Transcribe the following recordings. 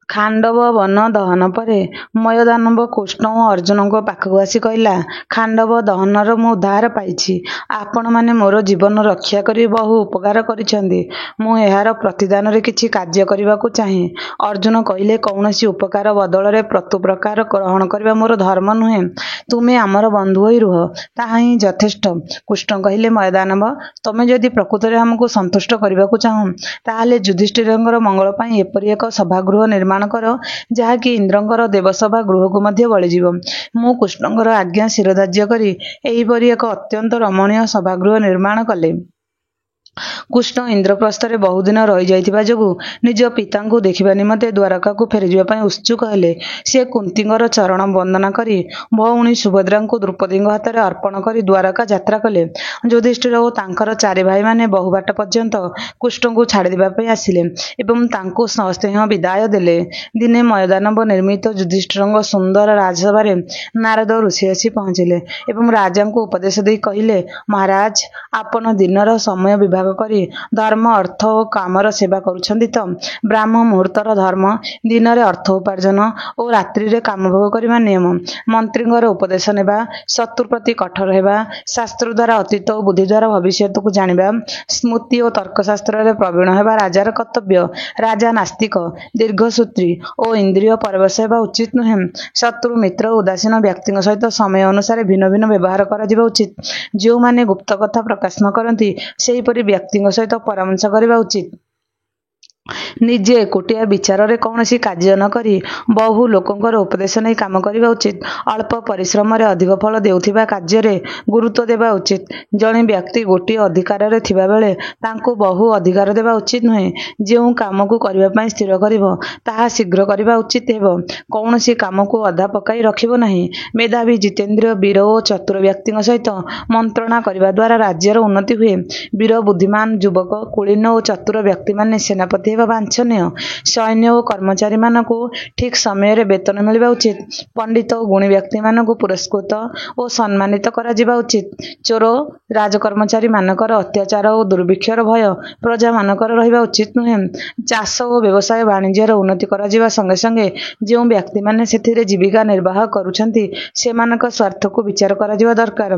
ଖାଣ୍ଡବ ବନ ଦହନ ପରେ ମୟଦାନବ କୃଷ୍ଣ ଓ ଅର୍ଜୁନଙ୍କ ପାଖକୁ ଆସି କହିଲା, ଖାଣ୍ଡବ ଦହନରୁ ମୁଁ ଉଦ୍ଧାର ପାଇଛି। ଆପଣମାନେ ମୋର ଜୀବନ ରକ୍ଷା କରି ବହୁ ଉପକାର କରିଛନ୍ତି। ମୁଁ ଏହାର ପ୍ରତିଦାନରେ କିଛି କାର୍ଯ୍ୟ କରିବାକୁ ଚାହେଁ। ଅର୍ଜୁନ କହିଲେ, କୌଣସି ଉପକାର ବଦଳରେ ପ୍ରତ୍ୟୁପକାର ଗ୍ରହଣ କରିବା ମୋର ଧର୍ମ ନୁହେଁ। ତୁମେ ଆମର ବନ୍ଧୁ ହୋଇ ରୁହ, ତାହା ହିଁ ଯଥେଷ୍ଟ। କୃଷ୍ଣ କହିଲେ, ମୟଦାନବ, ତୁମେ ଯଦି ପ୍ରକୃତରେ ଆମକୁ ସନ୍ତୁଷ୍ଟ କରିବାକୁ ଚାହଁ, ତାହାହେଲେ ଯୁଧିଷ୍ଠିରଙ୍କର ମଙ୍ଗଳ ପାଇଁ ଏପରି ଏକ ସଭାଗୃହ ନିର୍ମାଣ କର, ଯାହାକି ଇନ୍ଦ୍ରଙ୍କର ଦେବସଭା ଗୃହକୁ ମଧ୍ୟ ବଳିଯିବ। ମୁଁ କୃଷ୍ଣଙ୍କର ଆଜ୍ଞା ଶିରୋଧାର୍ଯ୍ୟ କରି ଏହିପରି ଏକ ଅତ୍ୟନ୍ତ ରମଣୀୟ ସଭାଗୃହ ନିର୍ମାଣ କଲି। କୃଷ୍ଣ ଇନ୍ଦ୍ରପ୍ରସ୍ଥରେ ବହୁଦିନ ରହିଯାଇଥିବା ଯୋଗୁଁ ନିଜ ପିତାଙ୍କୁ ଦେଖିବା ନିମନ୍ତେ ଦ୍ୱାରକାକୁ ଫେରିଯିବା ପାଇଁ ଉତ୍ସୁକ ହେଲେ। ସେ କୁନ୍ତୀଙ୍କର ଚରଣ ବନ୍ଦନା କରି ଭଉଣୀ ସୁଭଦ୍ରାଙ୍କୁ ଦ୍ରୌପଦୀଙ୍କ ହାତରେ ଅର୍ପଣ କରି ଦ୍ୱାରକା ଯାତ୍ରା କଲେ। ଯୁଧିଷ୍ଠିର ଓ ତାଙ୍କର ଚାରି ଭାଇମାନେ ବହୁ ବାଟ ପର୍ଯ୍ୟନ୍ତ କୃଷ୍ଣଙ୍କୁ ଛାଡ଼ିଦେବା ପାଇଁ ଆସିଲେ ଏବଂ ତାଙ୍କୁ ସସ୍ନେହ ବିଦାୟ ଦେଲେ। ଦିନେ ମୟଦାନବ ନିର୍ମିତ ଯୁଧିଷ୍ଠିରଙ୍କ ସୁନ୍ଦର ରାଜସଭାରେ ନାରଦ ଋଷି ଆସି ପହଞ୍ଚିଲେ ଏବଂ ରାଜାଙ୍କୁ ଉପଦେଶ ଦେଇ କହିଲେ, ମହାରାଜ, ଆପଣ ଦିନର ସମୟ ବିଭାଗ କରି ଧର୍ମ, ଅର୍ଥ ଓ କାମର ସେବା କରୁଛନ୍ତି ତ? ବ୍ରାହ୍ମ ମୁହୂର୍ତ୍ତର ଧର୍ମ, ଦିନରେ ଅର୍ଥ ଉପାର୍ଜନ ଓ ରାତ୍ରିରେ କାମଭୋଗ କରିବା ନିୟମ। ମନ୍ତ୍ରୀଙ୍କର ଉପଦେଶ ନେବା, ଶତ୍ରୁ ପ୍ରତି କଠୋର ହେବା, ଶାସ୍ତ୍ର ଦ୍ୱାରା ଅତୀତ ଓ ବୁଦ୍ଧି ଦ୍ୱାରା ଭବିଷ୍ୟତକୁ ଜାଣିବା, ସ୍ମୃତି ଓ ତର୍କଶାସ୍ତ୍ରରେ ପ୍ରବୀଣ ହେବା ରାଜାର କର୍ତ୍ତବ୍ୟ। ରାଜା ନାସ୍ତିକ, ଦୀର୍ଘସୂତ୍ରୀ ଓ ଇନ୍ଦ୍ରିୟ ପରବଶ ହେବା ଉଚିତ ନୁହେଁ। ଶତ୍ରୁ, ମିତ୍ର ଓ ଉଦାସୀନ ବ୍ୟକ୍ତିଙ୍କ ସହିତ ସମୟ ଅନୁସାରେ ଭିନ୍ନ ଭିନ୍ନ ବ୍ୟବହାର କରାଯିବା ଉଚିତ। ଯେଉଁମାନେ ଗୁପ୍ତ କଥା ପ୍ରକାଶ ନ କରନ୍ତି, ସେହିପରି ବ୍ୟକ୍ତିଙ୍କ ସହିତ ପରାମର୍ଶ କରିବା ଉଚିତ। ନିଜେ ଏକୁଟିଆ ବିଚାରରେ କୌଣସି କାର୍ଯ୍ୟ ନ କରି ବହୁ ଲୋକଙ୍କର ଉପଦେଶ ନେଇ କାମ କରିବା ଉଚିତ। ଅଳ୍ପ ପରିଶ୍ରମରେ ଅଧିକ ଫଳ ଦେଉଥିବା କାର୍ଯ୍ୟରେ ଗୁରୁତ୍ୱ ଦେବା ଉଚିତ। ଜଣେ ବ୍ୟକ୍ତି ଗୋଟିଏ ଅଧିକାରରେ ଥିବାବେଳେ ତାଙ୍କୁ ବହୁ ଅଧିକାର ଦେବା ଉଚିତ ନୁହେଁ। ଯେଉଁ କାମକୁ କରିବା ପାଇଁ ସ୍ଥିର କରିବ, ତାହା ଶୀଘ୍ର କରିବା ଉଚିତ ହେବ। କୌଣସି କାମକୁ ଅଧା ପକାଇ ରଖିବ ନାହିଁ। ମେଧାବୀ, ଜିତେନ୍ଦ୍ରିୟ, ବୀର ଓ ଚତୁର ବ୍ୟକ୍ତିଙ୍କ ସହିତ ମନ୍ତ୍ରଣା କରିବା ଦ୍ୱାରା ରାଜ୍ୟର ଉନ୍ନତି ହୁଏ। ବୀର, ବୁଦ୍ଧିମାନ, ଯୁବକ, କୁଳୀନ ଓ ଚତୁର ବ୍ୟକ୍ତିମାନେ ସେନାପତି ହେବା ବାଞ୍ଛନୀୟ। ସୈନ୍ୟ ଓ କର୍ମଚାରୀମାନଙ୍କୁ ଠିକ୍ ସମୟରେ ବେତନ ମିଳିବା ଉଚିତ। ପଣ୍ଡିତ ଓ ଗୁଣୀ ବ୍ୟକ୍ତିମାନଙ୍କୁ ପୁରସ୍କୃତ ଓ ସମ୍ମାନିତ କରାଯିବା ଉଚିତ। ଚୋର ରାଜକର୍ମଚାରୀମାନଙ୍କର ଅତ୍ୟାଚାର ଓ ଦୁର୍ଭିକ୍ଷର ଭୟ ପ୍ରଜାମାନଙ୍କର ରହିବା ଉଚିତ ନୁହେଁ। ଚାଷ ଓ ବ୍ୟବସାୟ ବାଣିଜ୍ୟର ଉନ୍ନତି କରାଯିବା ସଙ୍ଗେ ସଙ୍ଗେ ଯେଉଁ ବ୍ୟକ୍ତିମାନେ ସେଥିରେ ଜୀବିକା ନିର୍ବାହ କରୁଛନ୍ତି, ସେମାନଙ୍କ ସ୍ୱାର୍ଥକୁ ବିଚାର କରାଯିବା ଦରକାର।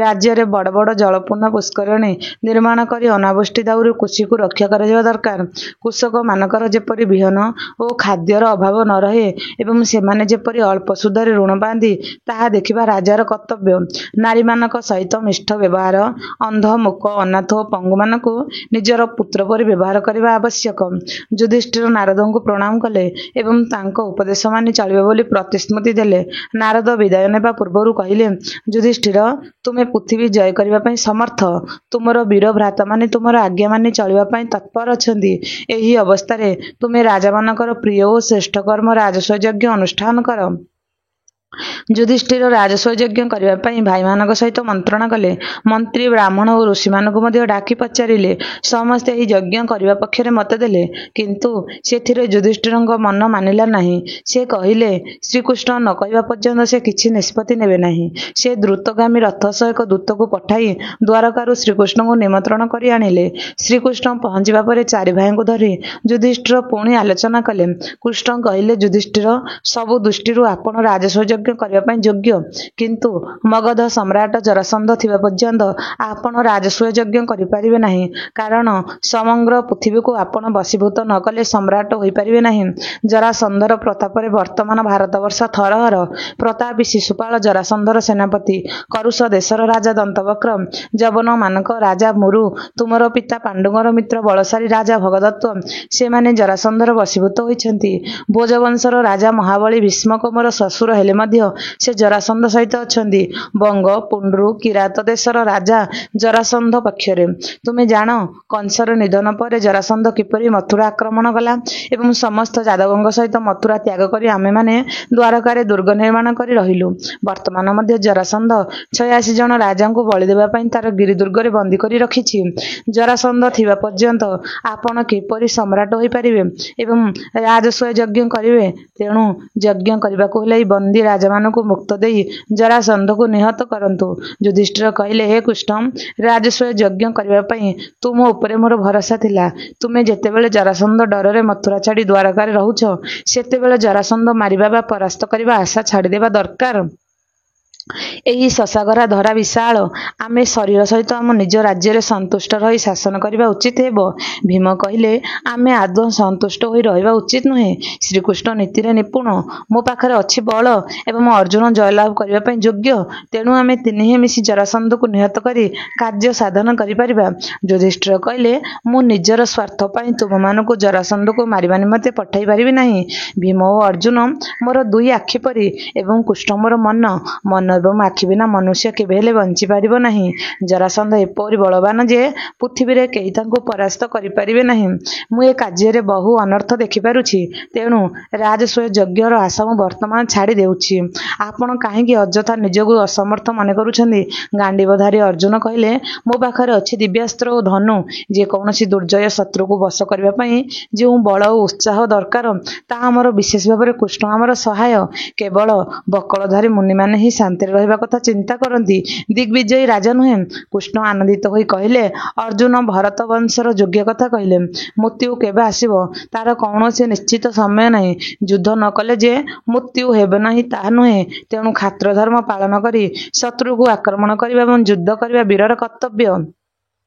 ରାଜ୍ୟରେ ବଡ଼ ବଡ଼ ଜଳପୂର୍ଣ୍ଣ ପୁଷ୍କରିଣୀ ନିର୍ମାଣ କରି ଅନାବୃଷ୍ଟି ଦାଉରୁ କୃଷିକୁ ରକ୍ଷା କରାଯିବା ଦରକାର। କୃଷକମାନଙ୍କର ଯେପରି ବିହନ ଓ ଖାଦ୍ୟର ଅଭାବ ନ ରହେ ଏବଂ ସେମାନେ ଯେପରି ଅଳ୍ପ ସୁଧରେ ଋଣ ପାଆନ୍ତି, ତାହା ଦେଖିବା ରାଜାର କର୍ତ୍ତବ୍ୟ। ନାରୀମାନଙ୍କ ସହିତ ମିଷ୍ଟ ବ୍ୟବହାର, ଅନ୍ଧ, ମୂକ, ଅନାଥ ଓ ପଙ୍ଗୁମାନଙ୍କୁ ନିଜର ପୁତ୍ର ପରି ବ୍ୟବହାର କରିବା ଆବଶ୍ୟକ। ଯୁଧିଷ୍ଠିର ନାରଦଙ୍କୁ ପ୍ରଣାମ କଲେ ଏବଂ ତାଙ୍କ ଉପଦେଶ ମାନି ଚଳିବେ ବୋଲି ପ୍ରତିଶ୍ରୁତି ଦେଲେ। ନାରଦ ବିଦାୟ ନେବା ପୂର୍ବରୁ କହିଲେ, ଯୁଧିଷ୍ଠିର, ତୁମେ ପୃଥିବୀ ଜୟ କରିବା ପାଇଁ ସମର୍ଥ। ତୁମର ବୀର ଭ୍ରାତାମାନେ ତୁମର ଆଜ୍ଞା ମାନି ଚଳିବା ପାଇଁ ତତ୍ପର ଅଛନ୍ତି। ଏହି ଅବସ୍ଥାରେ ତୁମେ ରାଜାମାନଙ୍କର ପ୍ରିୟ ଓ ଶ୍ରେଷ୍ଠ କର୍ମ ରାଜସୂୟ ଯଜ୍ଞ ଅନୁଷ୍ଠାନ କର। ଯୁଧିଷ୍ଠିର ରାଜସୂୟ ଯଜ୍ଞ କରିବା ପାଇଁ ଭାଇମାନଙ୍କ ସହିତ ମନ୍ତ୍ରଣା କଲେ। ମନ୍ତ୍ରୀ, ବ୍ରାହ୍ମଣ ଓ ଋଷିମାନଙ୍କୁ ମଧ୍ୟ ଡାକି ପଚାରିଲେ। ସମସ୍ତେ ଏହି ଯଜ୍ଞ କରିବା ପକ୍ଷରେ ମତ ଦେଲେ। କିନ୍ତୁ ସେଥିରେ ଯୁଧିଷ୍ଠିରଙ୍କ ମନ ମାନିଲା ନାହିଁ। ସେ କହିଲେ, ଶ୍ରୀକୃଷ୍ଣ ନ କହିବା ପର୍ଯ୍ୟନ୍ତ ସେ କିଛି ନିଷ୍ପତ୍ତି ନେବେ ନାହିଁ। ସେ ଦ୍ରୁତଗାମୀ ରଥ ସହ ଏକ ଦୂତକୁ ପଠାଇ ଦ୍ୱାରକାରୁ ଶ୍ରୀକୃଷ୍ଣଙ୍କୁ ନିମନ୍ତ୍ରଣ କରି ଆଣିଲେ। ଶ୍ରୀକୃଷ୍ଣ ପହଞ୍ଚିବା ପରେ ଚାରି ଭାଇଙ୍କୁ ଧରି ଯୁଧିଷ୍ଠିର ପୁଣି ଆଲୋଚନା କଲେ। କୃଷ୍ଣ କହିଲେ, ଯୁଧିଷ୍ଠିର, ସବୁ ଦୃଷ୍ଟିରୁ ଆପଣ ରାଜସୂୟ ଯଜ୍ଞ କରିବା ପାଇଁ ଯୋଗ୍ୟ। କିନ୍ତୁ ମଗଧ ସମ୍ରାଟ ଜରାସନ୍ଧ ଥିବା ପର୍ଯ୍ୟନ୍ତ ଆପଣ ରାଜସୂୟ ଯଜ୍ଞ କରିପାରିବେ ନାହିଁ। କାରଣ ସମଗ୍ର ପୃଥିବୀକୁ ଆପଣ ବଶୀଭୂତ ନ କଲେ ସମ୍ରାଟ ହୋଇପାରିବେ ନାହିଁ। ଜରାସନ୍ଧର ପ୍ରତାପରେ ବର୍ତ୍ତମାନ ଭାରତବର୍ଷ ଥରହର। ପ୍ରତାପୀ ଶିଶୁପାଳ ଜରାସନ୍ଧର ସେନାପତି। କରୁଷ ଦେଶର ରାଜା ଦନ୍ତବକ୍ର, ଯବନମାନଙ୍କ ରାଜା ମୁରୁ, ତୁମର ପିତା ପାଣ୍ଡୁଙ୍କର ମିତ୍ର ବଳଶାଳୀ ରାଜା ଭଗଦତ୍ତ, ସେମାନେ ଜରାସନ୍ଧର ବଶୀଭୂତ ହୋଇଛନ୍ତି। ଭୋଜବଂଶର ରାଜା ମହାବଳୀ ଭୀଷ୍ମକ ମୋର ଶ୍ୱଶୁର ହେଲେ ମଧ୍ୟ ସେ ଜରାସନ୍ଧ ସହିତ ଅଛନ୍ତି। ବଙ୍ଗ, ପୁଣ୍ଡ୍ରୁ, କିରାତ ଦେଶର ରାଜା ଜରାସନ୍ଧ ପକ୍ଷରେ। ତୁମେ ଜାଣ, କଂସର ନିଧନ ପରେ ଜରାସନ୍ଧ କିପରି ମଥୁରା ଆକ୍ରମଣ କଲା ଏବଂ ସମସ୍ତ ଯାଦବଙ୍କ ସହିତ ମଥୁରା ତ୍ୟାଗ କରି ଆମେମାନେ ଦ୍ୱାରକାରେ ଦୁର୍ଗ ନିର୍ମାଣ କରି ରହିଲୁ। ବର୍ତ୍ତମାନ ମଧ୍ୟ ଜରାସନ୍ଧ 86 ଜଣ ରାଜାଙ୍କୁ ବଳି ଦେବା ପାଇଁ ତାର ଗିରିଦୁର୍ଗରେ ବନ୍ଦୀ କରି ରଖିଛି। ଜରାସନ୍ଧ ଥିବା ପର୍ଯ୍ୟନ୍ତ ଆପଣ କିପରି ସମ୍ରାଟ ହୋଇପାରିବେ ଏବଂ ରାଜସୂୟ ଯଜ୍ଞ କରିବେ? ତେଣୁ ଯଜ୍ଞ କରିବାକୁ ହେଲେ ଏହି ବନ୍ଦୀ ରାଜା ରାଜାମାନଙ୍କୁ ମୁକ୍ତ ଦେଇ ଜରାସନ୍ଧକୁ ନିହତ କରନ୍ତୁ। ଯୁଧିଷ୍ଠିର କହିଲେ, ହେ କୃଷ୍ଣ, ରାଜସୂୟ ଯଜ୍ଞ କରିବା ପାଇଁ ତୁମ ଉପରେ ମୋର ଭରସା ଥିଲା। ତୁମେ ଯେତେବେଳେ ଜରାସନ୍ଧ ଡରରେ ମଥୁରା ଛାଡ଼ି ଦ୍ୱାରକାରେ ରହୁଛ, ସେତେବେଳେ ଜରାସନ୍ଧ ମାରିବା ବା ପରାସ୍ତ କରିବା ଆଶା ଛାଡ଼ିଦେବା ଦରକାର। ଏହି ଶଶାଗରା ଧରା ବିଶାଳ। ଆମେ ଶରୀର ସହିତ ଆମ ନିଜ ରାଜ୍ୟରେ ସନ୍ତୁଷ୍ଟ ରହି ଶାସନ କରିବା ଉଚିତ ହେବ। ଭୀମ କହିଲେ, ଆମେ ଆଦୌ ସନ୍ତୁଷ୍ଟ ହୋଇ ରହିବା ଉଚିତ ନୁହେଁ। ଶ୍ରୀକୃଷ୍ଣ ନୀତିରେ ନିପୁଣ, ମୋ ପାଖରେ ଅଛି ବଳ ଏବଂ ଅର୍ଜୁନ ଜୟଲାଭ କରିବା ପାଇଁ ଯୋଗ୍ୟ। ତେଣୁ ଆମେ ତିନିହେଁ ମିଶି ଜରାସନ୍ଧକୁ ନିହତ କରି କାର୍ଯ୍ୟ ସାଧନ କରିପାରିବା। ଯୁଧିଷ୍ଠିର କହିଲେ, ମୁଁ ନିଜର ସ୍ୱାର୍ଥ ପାଇଁ ତୁମମାନଙ୍କୁ ଜରାସନ୍ଧକୁ ମାରିବା ନିମନ୍ତେ ପଠାଇ ପାରିବି ନାହିଁ। ଭୀମ ଓ ଅର୍ଜୁନ ମୋର ଦୁଇ ଆଖି ପରି ଏବଂ କୃଷ୍ଣ ମୋର ମନ। ମନ ଏବଂ ଆଖି ବିନା ମନୁଷ୍ୟ କେବେହେଲେ ବଞ୍ଚିପାରିବ ନାହିଁ। ଜରାସନ୍ଧ ଏପରି ବଳବାନ ଯେ ପୃଥିବୀରେ କେହି ତାଙ୍କୁ ପରାସ୍ତ କରିପାରିବେ ନାହିଁ। ମୁଁ ଏ କାର୍ଯ୍ୟରେ ବହୁ ଅନର୍ଥ ଦେଖିପାରୁଛି। ତେଣୁ ରାଜସୂୟ ଯଜ୍ଞର ଆଶା ମୁଁ ବର୍ତ୍ତମାନ ଛାଡ଼ି ଦେଉଛି। ଆପଣ କାହିଁକି ଅଯଥା ନିଜକୁ ଅସମର୍ଥ ମନେ କରୁଛନ୍ତି? ଗାଣ୍ଡୀବଧାରୀ ଅର୍ଜୁନ କହିଲେ, ମୋ ପାଖରେ ଅଛି ଦିବ୍ୟାସ୍ତ୍ର ଓ ଧନୁ। ଯେ କୌଣସି ଦୁର୍ଜୟ ଶତ୍ରୁକୁ ବଶ କରିବା ପାଇଁ ଯେଉଁ ବଳ ଓ ଉତ୍ସାହ ଦରକାର, ତାହା ଆମର, ବିଶେଷ ଭାବରେ କୃଷ୍ଣ ଆମର ସହାୟ। କେବଳ ବକଳଧାରୀ ମୁନିମାନେ ହିଁ ଶାନ୍ତିରେ ରହିବା କଥା ଚିନ୍ତା କରନ୍ତି, ଦିଗ୍ବିଜୟୀ ରାଜା ନୁହେଁ। କୃଷ୍ଣ ଆନନ୍ଦିତ ହୋଇ କହିଲେ, ଅର୍ଜୁନ ଭରତ ବଂଶର ଯୋଗ୍ୟ କଥା କହିଲେ। ମୃତ୍ୟୁ କେବେ ଆସିବ, ତାର କୌଣସି ନିଶ୍ଚିତ ସମୟ ନାହିଁ। ଯୁଦ୍ଧ ନ କଲେ ଯେ ମୃତ୍ୟୁ ହେବ ନାହିଁ ତାହା ନୁହେଁ। ତେଣୁ କ୍ଷାତ୍ର ଧର୍ମ ପାଳନ କରି ଶତ୍ରୁକୁ ଆକ୍ରମଣ କରିବା ଏବଂ ଯୁଦ୍ଧ କରିବା ବୀରର କର୍ତ୍ତବ୍ୟ।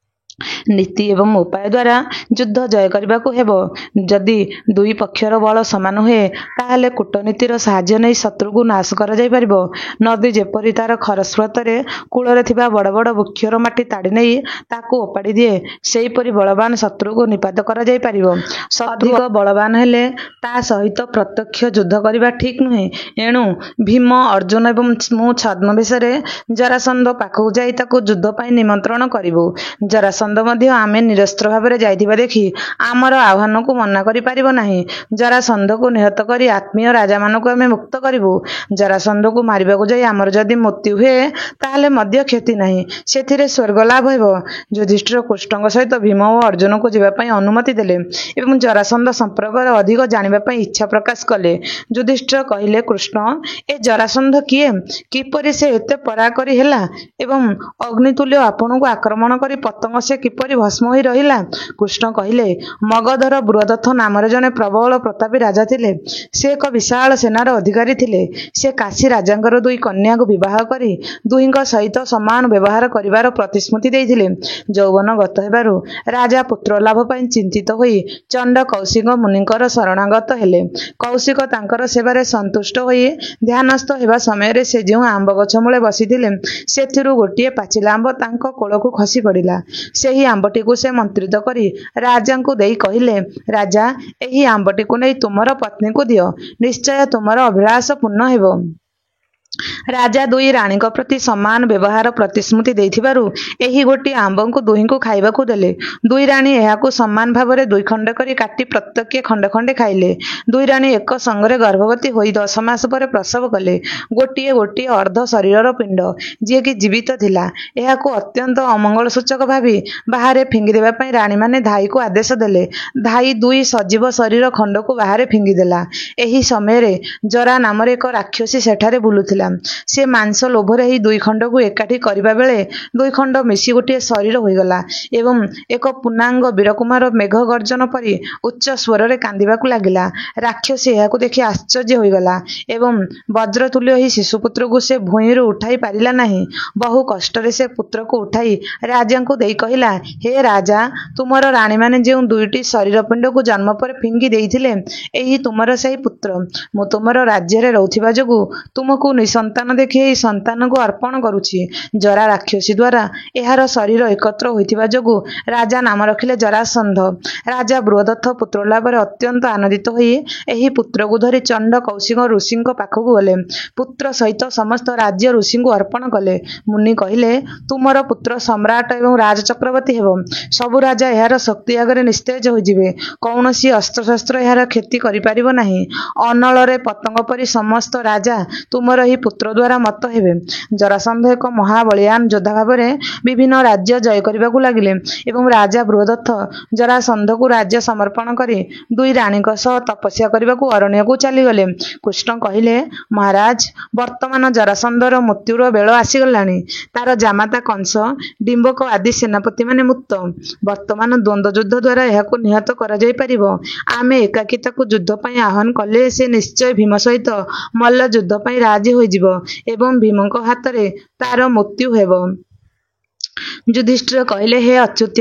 ନୀତି ଏବଂ ଉପାୟ ଦ୍ୱାରା ଯୁଦ୍ଧ ଜୟ କରିବାକୁ ହେବ। ଯଦି ଦୁଇ ପକ୍ଷର ବଳ ସମାନ ହୁଏ, ତାହେଲେ କୂଟନୀତିର ସାହାଯ୍ୟ ନେଇ ଶତ୍ରୁକୁ ନାଶ କରାଯାଇପାରିବ। ନଦୀ ଯେପରି ତାର ଖରସ୍ରୋତରେ କୂଳରେ ଥିବା ବଡ଼ ବଡ଼ ବୃକ୍ଷର ମାଟି ତାଡ଼ି ନେଇ ତାକୁ ଓପାଡ଼ି ଦିଏ, ସେହିପରି ବଳବାନ ଶତ୍ରୁକୁ ନିପାତ କରାଯାଇପାରିବ। ଅଧିକ ବଳବାନ ହେଲେ ତା ସହିତ ପ୍ରତ୍ୟକ୍ଷ ଯୁଦ୍ଧ କରିବା ଠିକ୍ ନୁହେଁ। ଏଣୁ ଭୀମ, ଅର୍ଜୁନ ଏବଂ ମୁଁ ଛଦ୍ମବେଶରେ ଜରାସନ୍ଧ ପାଖକୁ ଯାଇ ତାକୁ ଯୁଦ୍ଧ ପାଇଁ ନିମନ୍ତ୍ରଣ କରିବୁ। ଜରାସନ୍ଧ ମଧ୍ୟ ଆମେ ନିରସ୍ତ୍ର ଭାବରେ ଯାଇଥିବା ଦେଖି ଆମର ଆହ୍ୱାନକୁ ମନା କରିପାରିବ ନାହିଁ। ଜରାସନ୍ଧକୁ ନିହତ କରି ଆତ୍ମୀୟ ରାଜାମାନଙ୍କୁ ଆମେ ମୁକ୍ତ କରିବୁ। ଜରାସନ୍ଧକୁ ମାରିବାକୁ ଯାଇ ଆମର ଯଦି ମୃତ୍ୟୁ ହୁଏ, ତାହେଲେ ମଧ୍ୟ କ୍ଷତି ନାହିଁ, ସେଥିରେ ସ୍ୱର୍ଗଲାଭ ହେବ। ଯୁଧିଷ୍ଠିର କୃଷ୍ଣଙ୍କ ସହିତ ଭୀମ ଓ ଅର୍ଜୁନଙ୍କୁ ଯିବା ପାଇଁ ଅନୁମତି ଦେଲେ ଏବଂ ଜରାସନ୍ଧ ସମ୍ପର୍କରେ ଅଧିକ ଜାଣିବା ପାଇଁ ଇଚ୍ଛା ପ୍ରକାଶ କଲେ। ଯୁଧିଷ୍ଠିର କହିଲେ, କୃଷ୍ଣ, ଏ ଜରାସନ୍ଧ କିଏ? କିପରି ସେ ଏତେ ପରାକରୀ ହେଲା ଏବଂ ଅଗ୍ନିତୁଲ୍ୟ ଆପଣଙ୍କୁ ଆକ୍ରମଣ କରି ପତଙ୍ଗ ସେ କିପରି ଭସ୍ମ ହୋଇ ରହିଲା? କୃଷ୍ଣ କହିଲେ, ମଗଧର ବୃହଦଥ ନାମରେ ଜଣେ ପ୍ରବଳ ପ୍ରତାପୀ ରାଜା ଥିଲେ। ସେ ଏକ ବିଶାଳ ସେନାର ଅଧିକାରୀ ଥିଲେ। ସେ କାଶୀ ରାଜାଙ୍କର ଦୁଇ କନ୍ୟାଙ୍କୁ ବିବାହ କରି ଦୁହିଁଙ୍କ ସହିତ ସମାନ ବ୍ୟବହାର କରିବାର ପ୍ରତିଶ୍ରୁତି ଦେଇଥିଲେ। ଯୌବନ ଗତ ହେବାରୁ ରାଜା ପୁତ୍ରଲାଭ ପାଇଁ ଚିନ୍ତିତ ହୋଇ ଚଣ୍ଡ କୌଶିକ ମୁନିଙ୍କର ଶରଣାଗତ ହେଲେ। କୌଶିକ ତାଙ୍କର ସେବାରେ ସନ୍ତୁଷ୍ଟ ହୋଇ ଧ୍ୟାନସ୍ଥ ହେବା ସମୟରେ ସେ ଯେଉଁ ଆମ୍ବ ଗଛ ମୂଳେ ବସିଥିଲେ, ସେଥିରୁ ଗୋଟିଏ ପାଚିଲା ଆମ୍ବ ତାଙ୍କ କୋଳକୁ ଖସି ପଡ଼ିଲା। ସେହି ଆମ୍ବଟିକୁ ସେ ମନ୍ତ୍ରିତ କରି ରାଜାଙ୍କୁ ଦେଇ କହିଲେ, ରାଜା, ଏହି ଆମ୍ବଟିକୁ ନେଇ ତୁମର ପତ୍ନୀଙ୍କୁ ଦିଅ, ନିଶ୍ଚୟ ତୁମର ଅଭିଳାଷ ପୂର୍ଣ୍ଣ ହେବ। ରାଜା ଦୁଇ ରାଣୀଙ୍କ ପ୍ରତି ସମାନ ବ୍ୟବହାର ପ୍ରତିଶ୍ରୁତି ଦେଇଥିବାରୁ ଏହି ଗୋଟିଏ ଆମ୍ବକୁ ଦୁହିଁଙ୍କୁ ଖାଇବାକୁ ଦେଲେ। ଦୁଇ ରାଣୀ ଏହାକୁ ସମାନ ଭାବରେ ଦୁଇ ଖଣ୍ଡ କରି କାଟି ପ୍ରତ୍ୟେକେ ଖଣ୍ଡେ ଖଣ୍ଡେ ଖାଇଲେ। ଦୁଇ ରାଣୀ ଏକ ସଙ୍ଗରେ ଗର୍ଭବତୀ ହୋଇ 10 ମାସ ପରେ ପ୍ରସବ କଲେ ଗୋଟିଏ ଗୋଟିଏ ଅର୍ଦ୍ଧ ଶରୀରର ପିଣ୍ଡ, ଯିଏକି ଜୀବିତ ଥିଲା। ଏହାକୁ ଅତ୍ୟନ୍ତ ଅମଙ୍ଗଳସୂଚକ ଭାବି ବାହାରେ ଫିଙ୍ଗିଦେବା ପାଇଁ ରାଣୀମାନେ ଧାଈକୁ ଆଦେଶ ଦେଲେ। ଧାଈ ଦୁଇ ସଜୀବ ଶରୀର ଖଣ୍ଡକୁ ବାହାରେ ଫିଙ୍ଗିଦେଲା। ଏହି ସମୟରେ ଜରା ନାମରେ ଏକ ରାକ୍ଷସୀ ସେଠାରେ ବୁଲୁଥିଲା। ସେ ମାଂସ ଲୋଭରେ ଏହି ଦୁଇ ଖଣ୍ଡକୁ ଏକାଠି କରିବା ବେଳେ ଦୁଇ ଖଣ୍ଡ ମିଶି ଗୋଟିଏ ଶରୀର ହୋଇଗଲା ଏବଂ ଏକ ପୂର୍ଣ୍ଣାଙ୍ଗ ବୀରକୁମାର ମେଘ ଗର୍ଜନ ପରି ଉଚ୍ଚ ସ୍ୱରରେ କାନ୍ଦିବାକୁ ଲାଗିଲା। ରାକ୍ଷସୀ ଏହାକୁ ଦେଖି ଆଶ୍ଚର୍ଯ୍ୟ ହୋଇଗଲା ଏବଂ ବଜ୍ରତୁଲ୍ୟ ଏହି ଶିଶୁପୁତ୍ରକୁ ସେ ଭୂଇଁରୁ ଉଠାଇ ପାରିଲା ନାହିଁ। ବହୁ କଷ୍ଟରେ ସେ ପୁତ୍ରକୁ ଉଠାଇ ରାଜାଙ୍କୁ ଦେଇ କହିଲା, ହେ ରାଜା, ତୁମର ରାଣୀମାନେ ଯେଉଁ ଦୁଇଟି ଶରୀର ପିଣ୍ଡକୁ ଜନ୍ମ ପରେ ଫିଙ୍ଗି ଦେଇଥିଲେ, ଏହି ତୁମର ସେହି ପୁତ୍ର। ମୁଁ ତୁମର ରାଜ୍ୟରେ ରହୁଥିବା ଯୋଗୁଁ ତୁମକୁ ନିଃସନ୍ତାନ ଦେଖି ଏହି ସନ୍ତାନକୁ ଅର୍ପଣ କରୁଛି। ଜରା ରାକ୍ଷସୀ ଦ୍ୱାରା ଏହାର ଶରୀର ଏକତ୍ର ହୋଇଥିବା ଯୋଗୁଁ ରାଜା ନାମ ରଖିଲେ ଜରାସନ୍ଧ। ରାଜା ବୃହଦଥ ପୁତ୍ରଲାଭରେ ଅତ୍ୟନ୍ତ ଆନନ୍ଦିତ ହୋଇ ଏହି ପୁତ୍ରକୁ ଧରି ଚଣ୍ଡ କୌଶିକ ଋଷିଙ୍କ ପାଖକୁ ଗଲେ। ପୁତ୍ର ସହିତ ସମସ୍ତ ରାଜ୍ୟ ଋଷିଙ୍କୁ ଅର୍ପଣ କଲେ। ମୁନି କହିଲେ, ତୁମର ପୁତ୍ର ସମ୍ରାଟ ଏବଂ ରାଜଚକ୍ରବର୍ତ୍ତୀ ହେବ। ସବୁ ରାଜା ଏହାର ଶକ୍ତି ଆଗରେ ନିସ୍ତେଜ ହୋଇଯିବେ। କୌଣସି ଅସ୍ତ୍ରଶସ୍ତ୍ର ଏହାର କ୍ଷତି କରିପାରିବ ନାହିଁ। ଅନଳରେ ପତଙ୍ଗ ପରି ସମସ୍ତ ରାଜା ତୁମର ଏହି ପୁତ୍ର ଦ୍ୱାରା ମତ୍ତ ହେବେ। ଜରାସନ୍ଧ ଏକ ମହାବଳୀୟାନ ଯୋଦ୍ଧା ଭାବରେ ବିଭିନ୍ନ ରାଜ୍ୟ ଜୟ କରିବାକୁ ଲାଗିଲେ ଏବଂ ରାଜା ବୃହଦ୍ରଥ ଜରାସନ୍ଧକୁ ରାଜ୍ୟ ସମର୍ପଣ କରି ଦୁଇ ରାଣୀଙ୍କ ସହ ତପସ୍ୟା କରିବାକୁ ଅରଣ୍ୟକୁ ଚାଲିଗଲେ। କୃଷ୍ଣ କହିଲେ, ମହାରାଜ, ବର୍ତ୍ତମାନ ଜରାସନ୍ଧର ମୃତ୍ୟୁର ବେଳ ଆସିଗଲାଣି। ତାର ଜାମାତା କଂସ, ଡିମ୍ବକ ଆଦି ସେନାପତିମାନେ ମୁକ୍ତ। ବର୍ତ୍ତମାନ ଦ୍ୱନ୍ଦ୍ୱଯୁଦ୍ଧ ଦ୍ୱାରା ଏହାକୁ ନିହତ କରାଯାଇପାରିବ। ଆମେ ଏକାକୀ ତାକୁ ଯୁଦ୍ଧ ପାଇଁ ଆହ୍ୱାନ କଲେ ସେ ନିଶ୍ଚୟ ଭୀମ ସହିତ ମଲ୍ଲଯୁଦ୍ଧ ପାଇଁ ରାଜି ହୋଇଯିବ ଏବଂ ଭୀମଙ୍କ ହାତରେ ତାର ମୃତ୍ୟୁ ହେବ। ଯୁଧିଷ୍ଠିର କହିଲେ, ହେ ଅଚ୍ୟୁତ,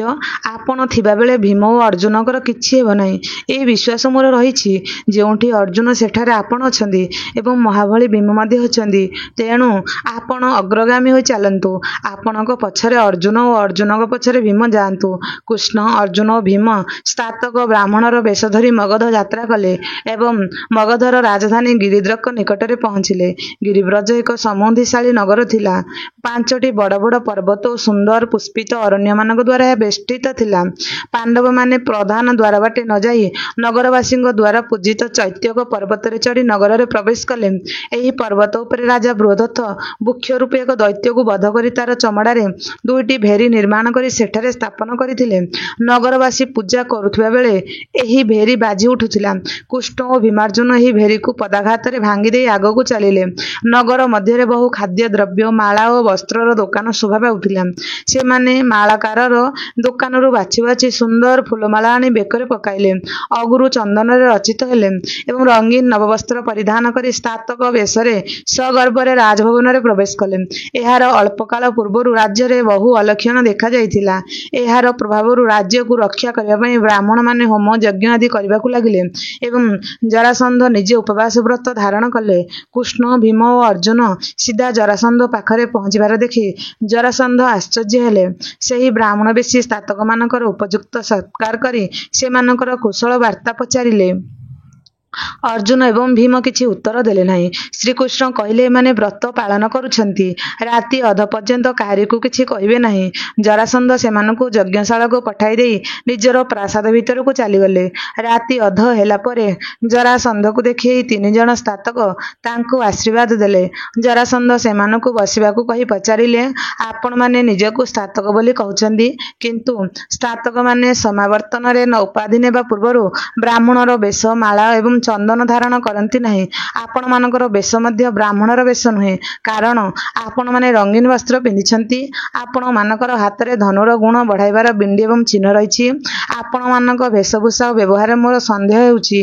ଆପଣ ଥିବାବେଳେ ଭୀମ ଓ ଅର୍ଜୁନଙ୍କର କିଛି ହେବ ନାହିଁ, ଏ ବିଶ୍ୱାସ ମୋର ରହିଛି। ଯେଉଁଠି ଅର୍ଜୁନ ସେଠାରେ ଆପଣ ଅଛନ୍ତି ଏବଂ ମହାବଳୀ ଭୀମ ମଧ୍ୟ ଅଛନ୍ତି। ତେଣୁ ଆପଣ ଅଗ୍ରଗାମୀ ହୋଇ ଚାଲନ୍ତୁ। ଆପଣଙ୍କ ପଛରେ ଅର୍ଜୁନ ଓ ଅର୍ଜୁନଙ୍କ ପଛରେ ଭୀମ ଯାଆନ୍ତୁ। କୃଷ୍ଣ, ଅର୍ଜୁନ ଓ ଭୀମ ସ୍ନାତକ ବ୍ରାହ୍ମଣର ବେଶ ଧରି ମଗଧ ଯାତ୍ରା କଲେ ଏବଂ ମଗଧର ରାଜଧାନୀ ଗିରିବ୍ରଜ ନିକଟରେ ପହଞ୍ଚିଲେ। ଗିରିବ୍ରଜ ଏକ ସମୃଦ୍ଧିଶାଳୀ ନଗର ଥିଲା। ପାଞ୍ଚଟି ବଡ଼ ବଡ଼ ପର୍ବତ ଓ ସୁନ୍ଦର ପୁଷ୍ପିତ ଅରଣ୍ୟମାନଙ୍କ ଦ୍ୱାରା ଏହା ବେଷ୍ଟିତ ଥିଲା। ପାଣ୍ଡବମାନେ ପ୍ରଧାନ ଦ୍ୱାରବାଟେ ନ ଯାଇ ନଗରବାସୀଙ୍କ ଦ୍ୱାରା ପୂଜିତ ଚୈତ୍ୟକ ପର୍ବତରେ ଚଢ଼ି ନଗରରେ ପ୍ରବେଶ କଲେ। ଏହି ପର୍ବତ ଉପରେ ରାଜା ବୃହଦ୍ରଥ ବୃକ୍ଷରୂପୀ ଏକ ଦୈତ୍ୟକୁ ବଧ କରି ତାର ଚମଡ଼ାରେ ଦୁଇଟି ଭେରୀ ନିର୍ମାଣ କରି ସେଠାରେ ସ୍ଥାପନ କରିଥିଲେ। ନଗରବାସୀ ପୂଜା କରୁଥିବା ବେଳେ ଏହି ଭେରୀ ବାଜି ଉଠୁଥିଲା। କୃଷ୍ଣ ଓ ଭୀମାର୍ଜୁନ ଏହି ଭେରୀକୁ ପଦାଘାତରେ ଭାଙ୍ଗିଦେଇ ଆଗକୁ ଚାଲିଲେ। ନଗର ମଧ୍ୟରେ ବହୁ ଖାଦ୍ୟଦ୍ରବ୍ୟ, ମାଳା ଓ ବସ୍ତ୍ରର ଦୋକାନ ଶୋଭା ପାଉଥିଲା। ସେମାନେ ମାଳାକାରର ଦୋକାନରୁ ବାଛି ବାଛି ସୁନ୍ଦର ଫୁଲମାଳା ଆଣି ବେକରେ ପକାଇଲେ। ଅଗୁରୁ ଚନ୍ଦନରେ ରଚିତ ହେଲେ ଏବଂ ରଙ୍ଗୀନ ନବବସ୍ତ୍ର ପରିଧାନ କରି ସ୍ନାତକ ବେଶରେ ସଗର୍ବରେ ରାଜଭବନରେ ପ୍ରବେଶ କଲେ। ଏହାର ଅଳ୍ପକାଳ ପୂର୍ବରୁ ରାଜ୍ୟରେ ବହୁ ଅଲକ୍ଷଣ ଦେଖାଯାଇଥିଲା। ଏହାର ପ୍ରଭାବରୁ ରାଜ୍ୟକୁ ରକ୍ଷା କରିବା ପାଇଁ ବ୍ରାହ୍ମଣମାନେ ହୋମ ଯଜ୍ଞ ଆଦି କରିବାକୁ ଲାଗିଲେ ଏବଂ ଜରାସନ୍ଧ ନିଜେ ଉପବାସ ବ୍ରତ ଧାରଣ କଲେ। କୃଷ୍ଣ, ଭୀମ ଓ ଅର୍ଜୁନ ସିଧା ଜରାସନ୍ଧ ପାଖରେ ପହଞ୍ଚିବାର ଦେଖି ଜରାସନ୍ଧ ଆଶ୍ଚର୍ଯ୍ୟ ହେଲେ। ସେହି ବ୍ରାହ୍ମଣବେଶୀ ସ୍ନାତକମାନଙ୍କର ଉପଯୁକ୍ତ ସତ୍କାର କରି ସେମାନଙ୍କର କୁଶଳ ବାର୍ତ୍ତା ପଚାରିଲେ। ଅର୍ଜୁନ ଏବଂ ଭୀମ କିଛି ଉତ୍ତର ଦେଲେ ନାହିଁ। ଶ୍ରୀକୃଷ୍ଣ କହିଲେ, ଏମାନେ ବ୍ରତ ପାଳନ କରୁଛନ୍ତି। ରାତି ଅଧ ପର୍ଯ୍ୟନ୍ତ କାହାରିକୁ କିଛି କହିବେ ନାହିଁ। ଜରାସନ୍ଧ ସେମାନଙ୍କୁ ଯଜ୍ଞଶାଳାକୁ ପଠାଇ ଦେଇ ନିଜର ପ୍ରାସାଦ ଭିତରକୁ ଚାଲିଗଲେ। ରାତି ଅଧ ହେଲା ପରେ ଜରାସନ୍ଧକୁ ଦେଖି ଏହି ତିନିଜଣ ସ୍ନାତକ ତାଙ୍କୁ ଆଶୀର୍ବାଦ ଦେଲେ। ଜରାସନ୍ଧ ସେମାନଙ୍କୁ ବସିବାକୁ କହି ପଚାରିଲେ, ଆପଣମାନେ ନିଜକୁ ସ୍ନାତକ ବୋଲି କହୁଛନ୍ତି, କିନ୍ତୁ ସ୍ନାତକମାନେ ସମାବର୍ତ୍ତନରେ ଉପାଧି ନେବା ପୂର୍ବରୁ ବ୍ରାହ୍ମଣର ବେଶ, ମାଳା ଏବଂ ଚନ୍ଦନ ଧାରଣ କରନ୍ତି ନାହିଁ। ଆପଣମାନଙ୍କର ବେଶ ମଧ୍ୟ ବ୍ରାହ୍ମଣର ବେଶ ନୁହେଁ, କାରଣ ଆପଣମାନେ ରଙ୍ଗୀନ ବସ୍ତ୍ର ପିନ୍ଧିଛନ୍ତି। ଆପଣମାନଙ୍କର ହାତରେ ଧନୁର ଗୁଣ ବଢ଼ାଇବାର ବିଣ୍ଡି ଏବଂ ଚିହ୍ନ ରହିଛି। ଆପଣମାନଙ୍କ ବେଶଭୂଷା ଓ ବ୍ୟବହାରରେ ମୋର ସନ୍ଦେହ ହେଉଛି।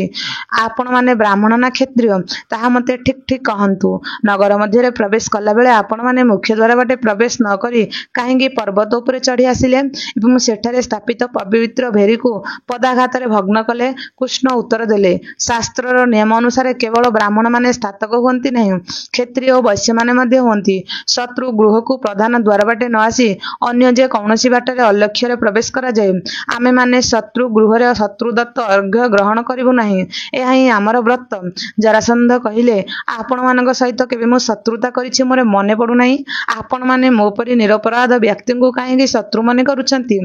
ଆପଣମାନେ ବ୍ରାହ୍ମଣ ନା କ୍ଷତ୍ରିୟ, ତାହା ମୋତେ ଠିକ୍ ଠିକ୍ କହନ୍ତୁ। ନଗର ମଧ୍ୟରେ ପ୍ରବେଶ କଲାବେଳେ ଆପଣମାନେ ମୁଖ୍ୟ ଦ୍ୱାର ବାଟେ ପ୍ରବେଶ ନ କରି କାହିଁକି ପର୍ବତ ଉପରେ ଚଢ଼ି ଆସିଲେ ଏବଂ ସେଠାରେ ସ୍ଥାପିତ ପବିତ୍ର ଭେରୀକୁ ପଦାଘାତରେ ଭଗ୍ନ କଲେ? କୃଷ୍ଣ ଉତ୍ତର ଦେଲେ, ଶାସ୍ତ୍ରର ନିୟମ ଅନୁସାରେ କେବଳ ବ୍ରାହ୍ମଣମାନେ ସ୍ନାତକ ହୁଅନ୍ତି ନାହିଁ, କ୍ଷତ୍ରିୟ ଓ ବୈଶ୍ୟମାନେ ମଧ୍ୟ ହୁଅନ୍ତି। ଶତ୍ରୁ ଗୃହକୁ ପ୍ରଧାନ ଦ୍ୱାର ବାଟେ ନ ଆସି ଅନ୍ୟ ଯେ କୌଣସି ବାଟରେ ଅଲକ୍ଷ୍ୟରେ ପ୍ରବେଶ କରାଯାଏ। ଆମେମାନେ ଶତ୍ରୁ ଗୃହରେ ଶତ୍ରୁଦତ୍ତ ଅର୍ଘ୍ୟ ଗ୍ରହଣ କରିବୁ ନାହିଁ, ଏହା ହିଁ ଆମର ବ୍ରତ। ଜରାସନ୍ଧ କହିଲେ, ଆପଣମାନଙ୍କ ସହିତ କେବେ ମୁଁ ଶତ୍ରୁତା କରିଛି ମୋର ମନେ ପଡ଼ୁନାହିଁ। ଆପଣମାନେ ମୋ ପରି ନିରପରାଧ ବ୍ୟକ୍ତିଙ୍କୁ କାହିଁକି ଶତ୍ରୁ ମନେ କରୁଛନ୍ତି?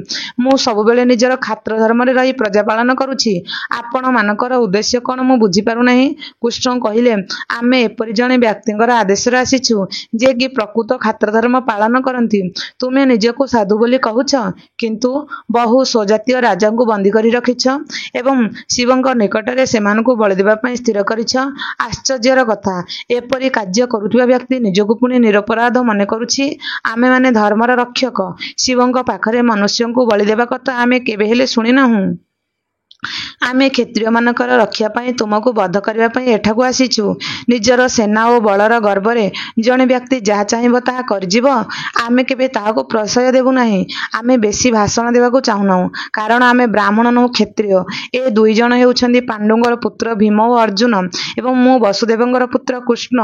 ମୁଁ ସବୁବେଳେ ନିଜର କ୍ଷାତ୍ର ଧର୍ମରେ ରହି ପ୍ରଜାପାଳନ କରୁଛି। ଆପଣମାନଙ୍କର ଉଦ୍ଦେଶ୍ୟ କ'ଣ ମୁଁ ବୁଝିପାରୁନାହିଁ। କୃଷ୍ଣ କହିଲେ, ଆମେ ଏପରି ଜଣେ ବ୍ୟକ୍ତିଙ୍କର ଆଦେଶରେ ଆସିଛୁ, ଯେ କି ପ୍ରକୃତ କ୍ଷାତ୍ରଧର୍ମ ପାଳନ କରନ୍ତି। ତୁମେ ନିଜକୁ ସାଧୁ ବୋଲି କହୁଛ, କିନ୍ତୁ ବହୁ ସ୍ୱଜାତୀୟ ରାଜାଙ୍କୁ ବନ୍ଦୀ କରି ରଖିଛ ଏବଂ ଶିବଙ୍କ ନିକଟରେ ସେମାନଙ୍କୁ ବଳି ଦେବା ପାଇଁ ସ୍ଥିର କରିଛ। ଆଶ୍ଚର୍ଯ୍ୟର କଥା, ଏପରି କାର୍ଯ୍ୟ କରୁଥିବା ବ୍ୟକ୍ତି ନିଜକୁ ପୁଣି ନିରପରାଧ ମନେ କରୁଛି। ଆମେମାନେ ଧର୍ମର ରକ୍ଷକ। ଶିବଙ୍କ ପାଖରେ ମନୁଷ୍ୟଙ୍କୁ ବଳି ଦେବା କଥା ଆମେ କେବେହେଲେ ଶୁଣିନାହୁଁ। ଆମେ କ୍ଷତ୍ରିୟମାନଙ୍କର ରକ୍ଷା ପାଇଁ ତୁମକୁ ବଧ କରିବା ପାଇଁ ଏଠାକୁ ଆସିଛୁ। ନିଜର ସେନା ଓ ବଳର ଗର୍ବରେ ଜଣେ ବ୍ୟକ୍ତି ଯାହା ଚାହିଁବ ତାହା କରିଯିବ, ଆମେ କେବେ ତାହାକୁ ପ୍ରଶ୍ରୟ ଦେବୁ ନାହିଁ। ଆମେ ବେଶୀ ଭାଷଣ ଦେବାକୁ ଚାହୁଁନାହୁଁ, କାରଣ ଆମେ ବ୍ରାହ୍ମଣ ନୋହୁଁ କ୍ଷତ୍ରିୟ। ଏ ଦୁଇଜଣ ହେଉଛନ୍ତି ପାଣ୍ଡୁଙ୍କର ପୁତ୍ର ଭୀମ ଓ ଅର୍ଜୁନ ଏବଂ ମୁଁ ବସୁଦେବଙ୍କର ପୁତ୍ର କୃଷ୍ଣ।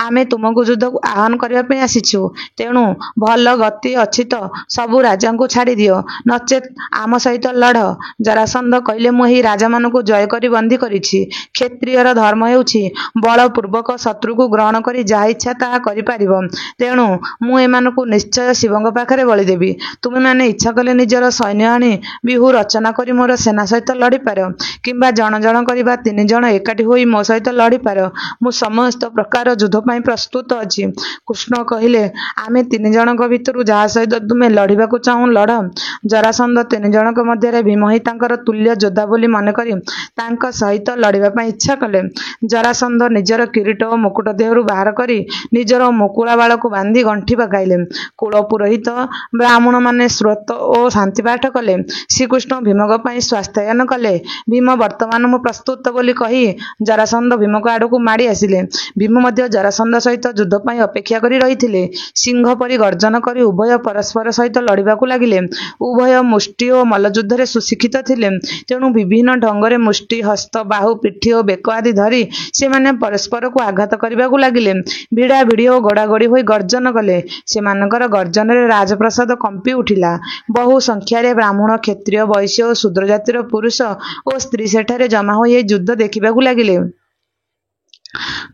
ଆମେ ତୁମକୁ ଯୁଦ୍ଧକୁ ଆହ୍ୱାନ କରିବା ପାଇଁ ଆସିଛୁ। ତେଣୁ ଭଲ ଗତି ଅଛି ତ ସବୁ ରାଜାଙ୍କୁ ଛାଡ଼ିଦିଅ, ନଚେତ୍ ଆମ ସହିତ ଲଢ଼। ଜରାସନ୍ଧ କହିଲେ, ମୁଁ ଏହି ରାଜାମାନଙ୍କୁ ଜୟ କରି ବନ୍ଦୀ କରିଛି। କ୍ଷତ୍ରିୟର ଧର୍ମ ହେଉଛି ବଳପୂର୍ବକ ଶତ୍ରୁକୁ ଗ୍ରହଣ କରି ଯାହା ଇଚ୍ଛା ତାହା କରିପାରିବ। ତେଣୁ ମୁଁ ଏମାନଙ୍କୁ ନିଶ୍ଚୟ ଶିବଙ୍କ ପାଖରେ ବଳି ଦେବି। ତୁମେମାନେ ଇଚ୍ଛା କଲେ ନିଜର ସୈନ୍ୟ ଆଣି ବ୍ୟୂହ ରଚନା କରି ମୋର ସେନା ସହିତ ଲଢ଼ିପାର କିମ୍ବା ଜଣ ଜଣ କରି ବା ତିନିଜଣ ଏକାଠି ହୋଇ ମୋ ସହିତ ଲଢ଼ିପାର। ମୁଁ ସମସ୍ତ ପ୍ରକାର ଯୁଦ୍ଧ ପାଇଁ ପ୍ରସ୍ତୁତ ଅଛି। କୃଷ୍ଣ କହିଲେ, ଆମେ ତିନିଜଣଙ୍କ ଭିତରୁ ଯାହା ସହିତ ତୁମେ ଲଢ଼ିବାକୁ ଚାହଁ ଲଢ଼। ଜରାସନ୍ଧ ତିନିଜଣଙ୍କ ମଧ୍ୟରେ ଭୀମ ହିଁ ତାଙ୍କର ତୁଲ୍ୟ ଯୋଦ୍ଧା ବୋଲି ମନେକରି ତାଙ୍କ ସହିତ ଲଢ଼ିବା ପାଇଁ ଇଚ୍ଛା କଲେ। ଜରାସନ୍ଧ ନିଜର କିରୀଟ ଓ ମୁକୁଟ ଦେହରୁ ବାହାର କରି ନିଜର ମୁକୁଳା ବାଳକୁ ବାନ୍ଧି ଗଣ୍ଠି ପକାଇଲେ। କୁଳପୁରୋହିତ ବ୍ରାହ୍ମଣମାନେ ସ୍ତୋତ୍ର ଓ ଶାନ୍ତିପାଠ କଲେ। ଶ୍ରୀକୃଷ୍ଣ ଭୀମଙ୍କ ପାଇଁ ସ୍ୱସ୍ତ୍ୟୟନ କଲେ। ଭୀମ ବର୍ତ୍ତମାନ ମୁଁ ପ୍ରସ୍ତୁତ ବୋଲି କହି ଜରାସନ୍ଧ ଭୀମଙ୍କ ଆଡ଼କୁ ମାଡ଼ି ଆସିଲେ। ଭୀମ ମଧ୍ୟ ଜରାସନ୍ଧ ସହିତ ଯୁଦ୍ଧ ପାଇଁ ଅପେକ୍ଷା କରି ରହିଥିଲେ। ସିଂହ ପରି ଗର୍ଜନ କରି ଉଭୟ ପରସ୍ପର ସହିତ ଲଢ଼ିବାକୁ ଲାଗିଲେ। ଉଭୟ ମୁଷ୍ଟି ଓ ମଲ୍ଲଯୁଦ୍ଧରେ ସୁଶିକ୍ଷିତ ଥିଲେ। ତେଣୁ ବିଭିନ୍ନ ଢଙ୍ଗରେ ମୁଷ୍ଟି, ହସ୍ତ, ବାହୁ, ପିଠି ଓ ବେକ ଆଦି ଧରି ସେମାନେ ପରସ୍ପରକୁ ଆଘାତ କରିବାକୁ ଲାଗିଲେ। ଭିଡ଼ାଭିଡ଼ି ଓ ଗଡ଼ାଗଡ଼ି ହୋଇ ଗର୍ଜନ କଲେ। ସେମାନଙ୍କର ଗର୍ଜନରେ ରାଜପ୍ରାସାଦ କମ୍ପି ଉଠିଲା। ବହୁ ସଂଖ୍ୟାରେ ବ୍ରାହ୍ମଣ, କ୍ଷତ୍ରିୟ, ବୈଶ୍ୟ ଓ ଶୂଦ୍ର ଜାତିର ପୁରୁଷ ଓ ସ୍ତ୍ରୀ ସେଠାରେ ଜମା ହୋଇ ଏହି ଯୁଦ୍ଧ ଦେଖିବାକୁ ଲାଗିଲେ।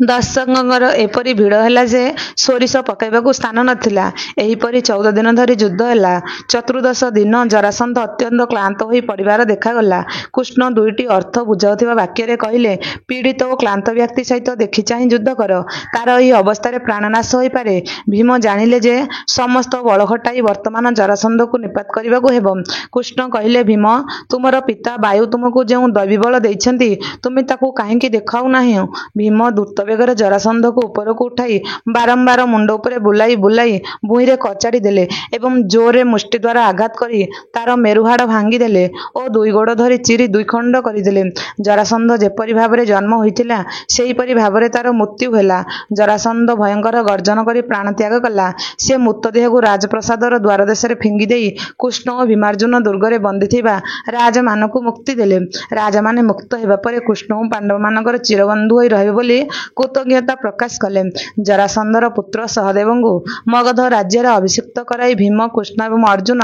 ଦର୍ଶକଙ୍କର ଏପରି ଭିଡ଼ ହେଲା ଯେ ସୋରିଷ ପକାଇବାକୁ ସ୍ଥାନ ନଥିଲା। ଏହିପରି 14 ଦିନ ଧରି ଯୁଦ୍ଧ ହେଲା। ଚତୁର୍ଦ୍ଦଶ ଦିନ ଜରାସନ୍ଧ ଅତ୍ୟନ୍ତ କ୍ଳାନ୍ତ ହୋଇ ପଡ଼ିବାର ଦେଖାଗଲା। କୃଷ୍ଣ ଦୁଇଟି ଅର୍ଥ ବୁଝାଉଥିବା ବାକ୍ୟରେ କହିଲେ, ପୀଡ଼ିତ ଓ କ୍ଳାନ୍ତ ବ୍ୟକ୍ତି ସହିତ ଦେଖି ଚାହିଁ ଯୁଦ୍ଧ କର। ତା'ର ଏହି ଅବସ୍ଥାରେ ପ୍ରାଣନାଶ ହୋଇପାରେ। ଭୀମ ଜାଣିଲେ ଯେ ସମସ୍ତ ବଳ ଖଟାଇ ବର୍ତ୍ତମାନ ଜରାସନ୍ଧକୁ ନିପାତ କରିବାକୁ ହେବ। କୃଷ୍ଣ କହିଲେ, ଭୀମ, ତୁମର ପିତା ବାୟୁ ତୁମକୁ ଯେଉଁ ଦୈବୀବଳ ଦେଇଛନ୍ତି, ତୁମେ ତାକୁ କାହିଁକି ଦେଖାଉ ନାହଁ? ଭୀମ ଦ୍ରୁତବେଗରେ ଜରାସନ୍ଧକୁ ଉପରକୁ ଉଠାଇ ବାରମ୍ବାର ମୁଣ୍ଡ ଉପରେ ବୁଲାଇ ବୁଲାଇ ଭୂଇଁରେ କଚାଡ଼ି ଦେଲେ ଏବଂ ଜୋରରେ ମୁଷ୍ଟିଦ୍ୱାରା ଆଘାତ କରି ତା'ର ମେରୁହାଡ଼ ଭାଙ୍ଗିଦେଲେ ଓ ଦୁଇ ଗୋଡ଼ ଧରି ଚିରି ଦୁଇଖଣ୍ଡ କରିଦେଲେ। ଜରାସନ୍ଧ ଯେପରି ଭାବରେ ଜନ୍ମ ହୋଇଥିଲା, ସେହିପରି ଭାବରେ ତା'ର ମୃତ୍ୟୁ ହେଲା। ଜରାସନ୍ଧ ଭୟଙ୍କର ଗର୍ଜନ କରି ପ୍ରାଣତ୍ୟାଗ କଲା। ସେ ମୃତଦେହକୁ ରାଜପ୍ରାସାଦର ଦ୍ୱାରଦେଶରେ ଫିଙ୍ଗିଦେଇ କୃଷ୍ଣ ଓ ଭୀମାର୍ଜୁନ ଦୁର୍ଗରେ ବନ୍ଦୀ ଥିବା ରାଜାମାନଙ୍କୁ ମୁକ୍ତି ଦେଲେ। ରାଜାମାନେ ମୁକ୍ତ ହେବା ପରେ କୃଷ୍ଣ ଓ ପାଣ୍ଡବମାନଙ୍କର ଚିରବନ୍ଧୁ ହୋଇ ରହିବେ ବୋଲି କୃତଜ୍ଞତା ପ୍ରକାଶ କଲେ। ଜରାସନ୍ଧର ପୁତ୍ର ସହଦେବଙ୍କୁ ମଗଧ ରାଜ୍ୟରେ ଅଭିଷିକ୍ତ କରାଇ ଭୀମ, କୃଷ୍ଣ ଏବଂ ଅର୍ଜୁନ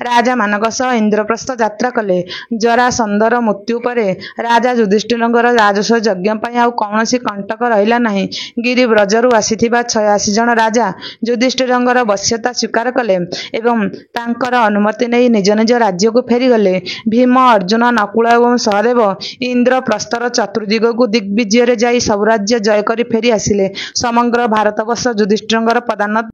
ରାଜାମାନଙ୍କ ସହ ଇନ୍ଦ୍ରପ୍ରସ୍ଥ ଯାତ୍ରା କଲେ। ଜରାସନ୍ଧର ମୃତ୍ୟୁ ପରେ ରାଜା ଯୁଧିଷ୍ଠିରଙ୍କର ରାଜସୂୟ ଯଜ୍ଞ ପାଇଁ ଆଉ କୌଣସି କଣ୍ଟକ ରହିଲା ନାହିଁ। ଗିରିବ୍ରଜରୁ ଆସିଥିବା 86 ଜଣ ରାଜା ଯୁଧିଷ୍ଠିରଙ୍କର ବଶ୍ୟତା ସ୍ୱୀକାର କଲେ ଏବଂ ତାଙ୍କର ଅନୁମତି ନେଇ ନିଜ ନିଜ ରାଜ୍ୟକୁ ଫେରିଗଲେ। ଭୀମ, ଅର୍ଜୁନ, ନକୁଳ ଏବଂ ସହଦେବ ଇନ୍ଦ୍ରପ୍ରସ୍ଥର ଚତୁର୍ଦ୍ଦିଗକୁ ଦିଗ୍ବିଜୟରେ ଯାଇ ସବୁ ରାଜ୍ୟ ଜୟ କରି ଫେରି ଆସିଲେ। ସମଗ୍ର ଭାରତବର୍ଷ ଯୁଧିଷ୍ଠିରଙ୍କର ପଦାନତ